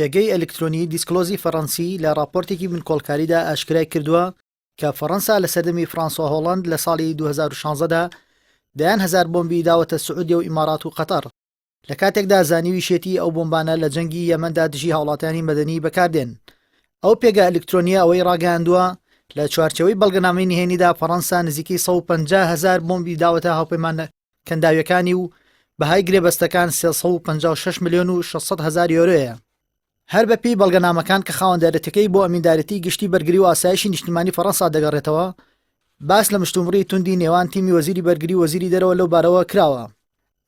پێگەی ئەلکترۆنیی دیسکلۆزی فەڕەنسی لە ڕاپۆرتێکی بنکۆڵکاریدا ئاشکرای کردووە کە فەڕەنسا لە سەردەمی فرانسوا هۆڵاند لە ساڵی 2016 دا دەیان هەزار بۆمبی داوەتە سعودیە و ئیمارات و قەتەڕ لە کاتێکدا زانیویشێتی ئەو بۆمبانە لە جەنگی یەمەندا دژی هاوڵاتیانی مەدەنی بەکاردێن. ئەو پێگە ئەلکترۆنییە ئەوەی ڕاگەیاندووە، لە چوارچێوەی بەڵگەنامەی نهێنیدا فەڕەنسا نزیکەی 150 هەزار بۆمبی داوەتە هاوپەیمانە کەنداویەکانی و بەهای گرێبەستەکان 356 ملیۆن و 600 هەزار یۆرۆیە. هەر بەپێی بەڵگەنامەکان کە خاوەندارێتیەکەی بۆ ئەمیندارێتی گشتی بەرگری و ئاسایشی نیشتیمانی فەڕەنسا دەگەڕێتەوە، باس لە مشتومڕی توندی نێوان تیمی وەزیری بەرگری و وەزیری دەرەوە لەو بارەوە کراوە.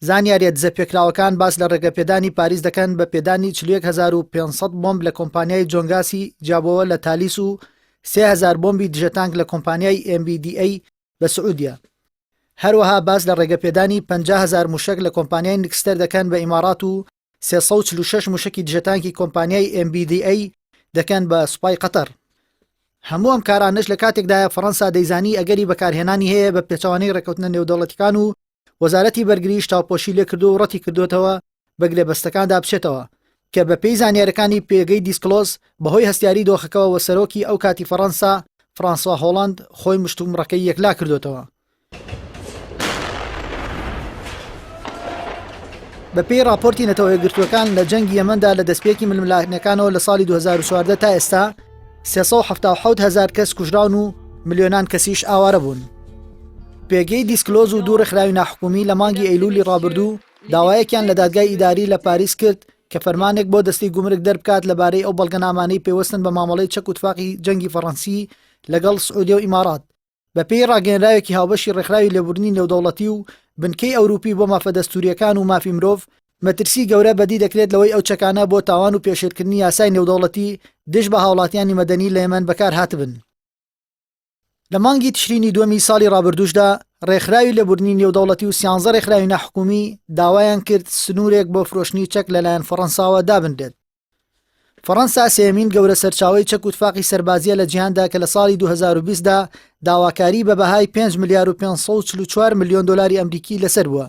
زانیارییە دزەپێکراوەکان باس لە ڕێگەپێدانی پاریس دەکەن بە پێدانی 41500 بۆمب لە کۆمپانیای جۆنگاسی جیابۆوە لە تالیس و 3000 بۆمبی دژەتانک لە کۆمپانیای MBDA بە سعودیە. هەروەها باس لە ڕێگەپێدانی 50000 موشەک لە کۆمپانیای نکستەر دەکەن بە ئیمارات و 346 موشەکی دژەتانکی کۆمپانیای MBDA دەکەن بە سوپای قەتەر. هەموو ئەم کارانەش لە کاتێکدایە فەڕەنسا دەیزانی ئەگەری بەکارهێنانی هەیە بە پێچەوانەی ڕێککەوتنە نێودەوڵەتیەکان و وەزارەتی بەرگریش چاوپۆشی لێکردووە و ڕەتی کردووەتەوە بە گرێبەستەکاندا بچێتەوە کە بەپێی زانیارەکانی پێگەی دیسکلۆز بەهۆی هەستیاری دۆخەکەوە وە سەرۆکی ئەو کاتی فەڕەنسا فرانسوا هۆڵاند خۆی مشتومڕەکەی یەکلا کردوێتەوە. بەپێی راپۆرتی نەتەوە یەکگرتووەکان لە جەنگی یەمەندا لە دەستپێکی ململانێکانەوە لە ساڵی 2014 تا ئێستا 377 هەزار کەس کوژراون و ملیۆنان کەسیش ئاوارە بوون. پێگەی دیسکلۆز و دوو ڕێکخراوی ناحکومی لە مانگی ئەیلولی ڕابردوو داوایەکیان لە دادگای ئیداری لە پاریس کرد کە فەرمانێک بۆ دەستەی گومرگ دەربکات لەبارەی ئەو بەڵگەنامانەی پەیوەستن بە مامەڵەی چەک و تفاقی جەنگی فەڕەنسی لەگەڵ سعودیە و ئیمارات بەپێی ڕاگەیەنراوێکی هاوبەشی ڕێکخراوی لێبوردنی نێودەوڵەتی و بنکەی ئەوروپی بۆ مافە دەستوورییەکان و مافی مرۆڤ، مەترسی گەورە بەدی دەکرێت لەوەی ئەو چەکانە بۆ تاوان و پێشێلکردنی یاسای نێودەوڵەتی دژ بە هاوڵاتیانی مەدەنی لە یەمەن بەکارهاتبن. لە مانگی تشرینی دووەمی ساڵی ڕابردووشدا ڕێکخراوی لێبوردنی نێودەوڵەتی و سیانزە ڕێکخراوی ناحکومی داوایان کرد سنوورێک بۆ فرۆشتنی چەک لەلایەن فەڕەنساوە دابنرێت. فەڕەنسا سێیەمین گەورە سەرچاوەی چەک و تفاقی سەربازییە لە جیهاندا کە لە ساڵی 2020 دا داواکاری بە بەهای 5 ملیار و 544 ملیۆن دۆلاری ئەمریکی لەسەر بووە.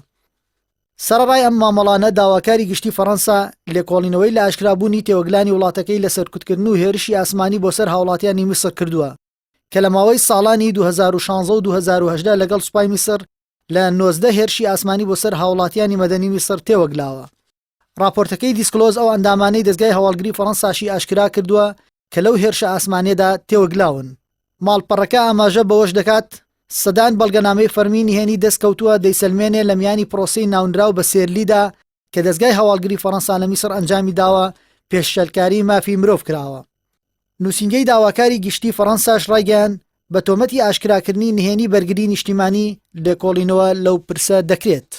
سەرەڕای ئەم مامەڵانە داواکاری گشتی فەڕەنسا لێکۆڵینەوەی لە ئاشکرابوونی تێوەگلانی وڵاتەکەی لە سەرکوتکردن و هێرشی ئاسمانی بۆ سەر هاوڵاتیانی میسر کردووە کە لە ماوەی ساڵانی 2016 و 2018 لەگەڵ سوپای میسر لە 19 هێرشی ئاسمانی بۆ سەر هاوڵاتیانی مەدەنی میسر تێوەگلاوە. ڕاپۆرتەکەی دیسکلۆز ئەو ئەندامانەی دەزگای هەواڵگری فەڕەنساشی ئاشکرا کردووە کە لەو هێرشە ئاسمانیەدا تێوەگلاون. ماڵپەڕەکە ئاماژە بەوەش دەکات، سەدان بەڵگەنامەی فەرمی نهێنی دەستکەوتووە دەیسەلمێنێ لە میانی پرۆسەی ناونراو بە سێرلیدا کە دەزگای هەواڵگری فەڕەنسا لە میسڕ ئەنجامی داوە پێشێلکاری مافی مرۆڤ کراوە. نووسینگەی داواکاری گشتی فەڕەنساش ڕایگەیاند، بە تۆمەتی ئاشکراکردنی نهێنی بەرگری نیشتیمانی لێکۆڵینەوە لەو پرسە دەکرێت.